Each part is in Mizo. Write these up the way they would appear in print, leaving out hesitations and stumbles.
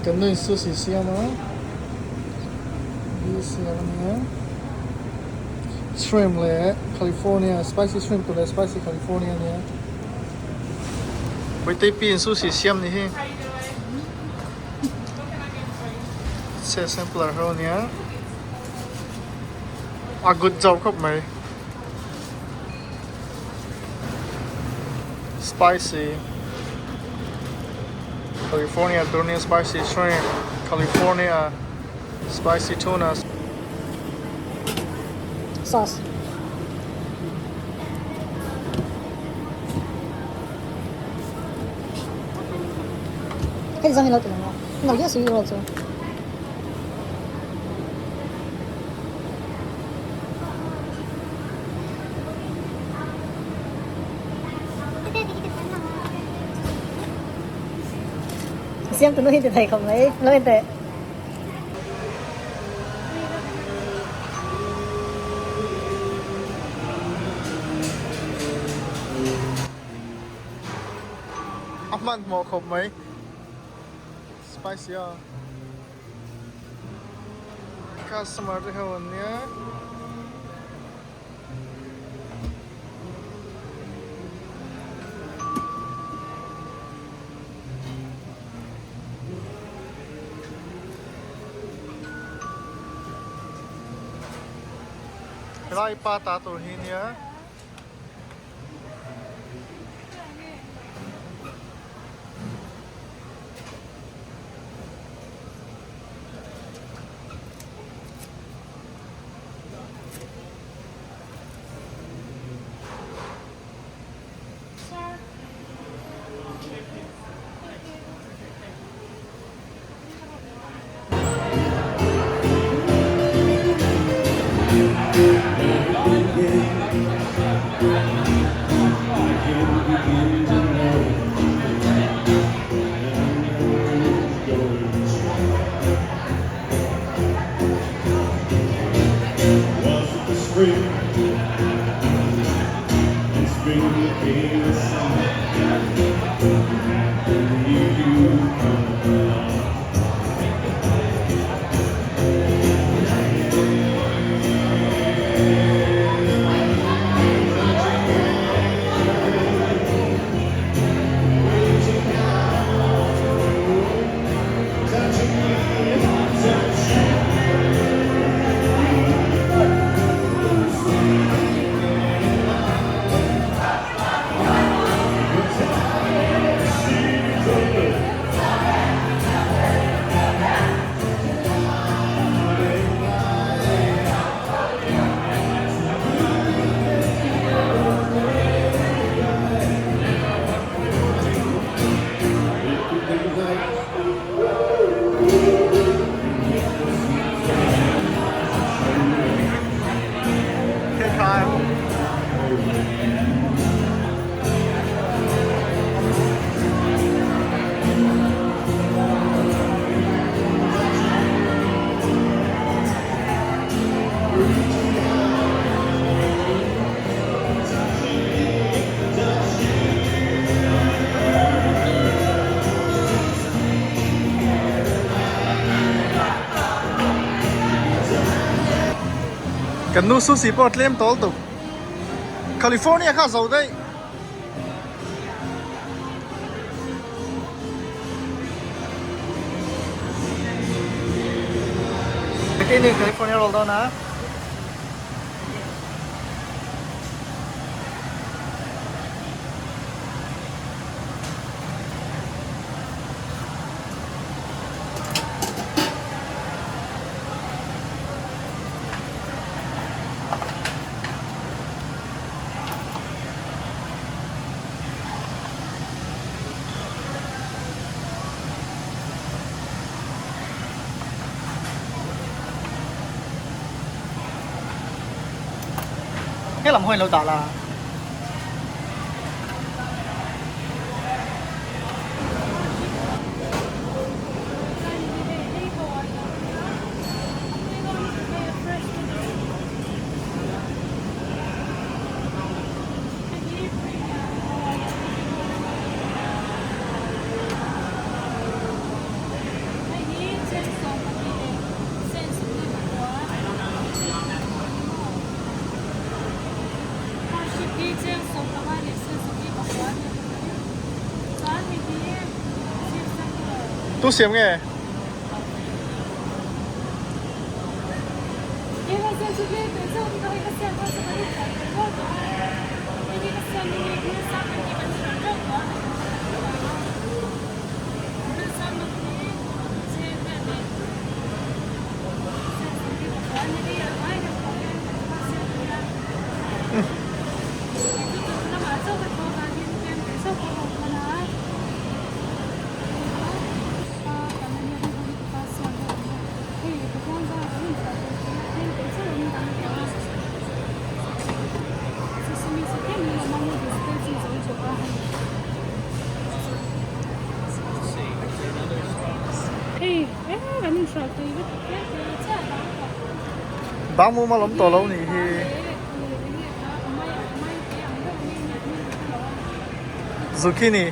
Kan nu in sushi siam a hi siam a nia shrimp leh california spicy shrimp tur leh spicy california a nia Vaitei pi in sushi siam ni hi chhe sampler ho a nia a good zau khawp mai spicy California tur nia spicy shrimp California spicy tuna sauce Hei zawng hi lo ti lo maw? Lo hian sui roll chu. Siam tunu hi ti thei khawp mai lo en teh. A hmanhmawh khawp mai spicy a customer te ho an nia. Helai pa ta tur hi nia. Kan nu sushi pawh a tlem tawl tuk. California kha a zo daih. California roll dawn a. Helam hawi lo dah la. Tu siam nge? Bang mumal awm tawh lo nih hi. Zucchini.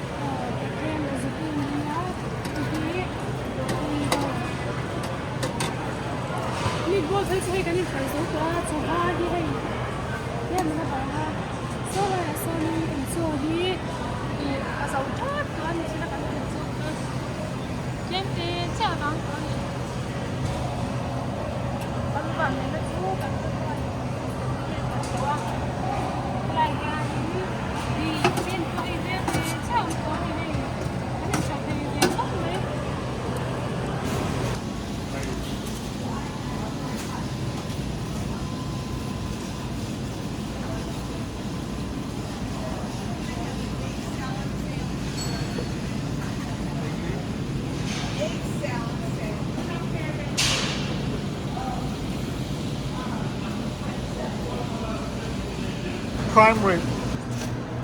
Prime rib.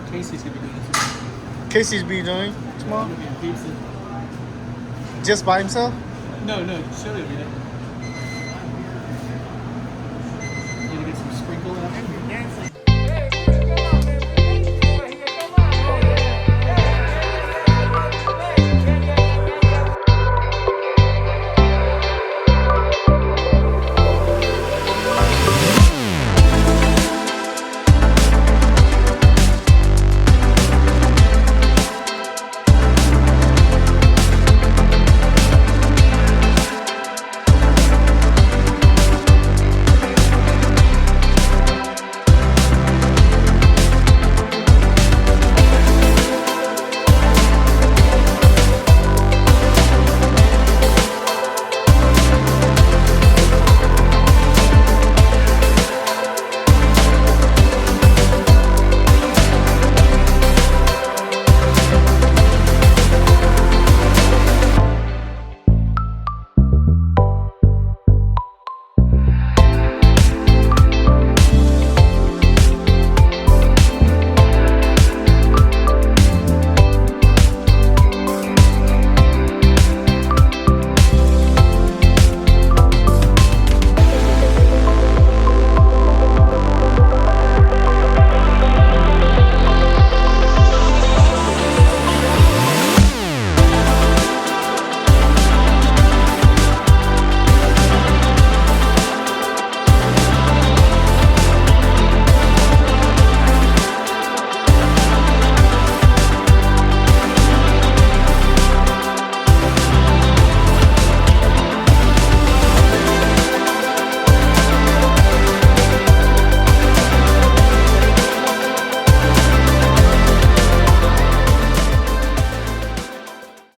Casey's gonna be doing it tomorrow. Casey's be doing tomorrow? He'll be in Peterson. Just by himself? No, no, Shirley will be there.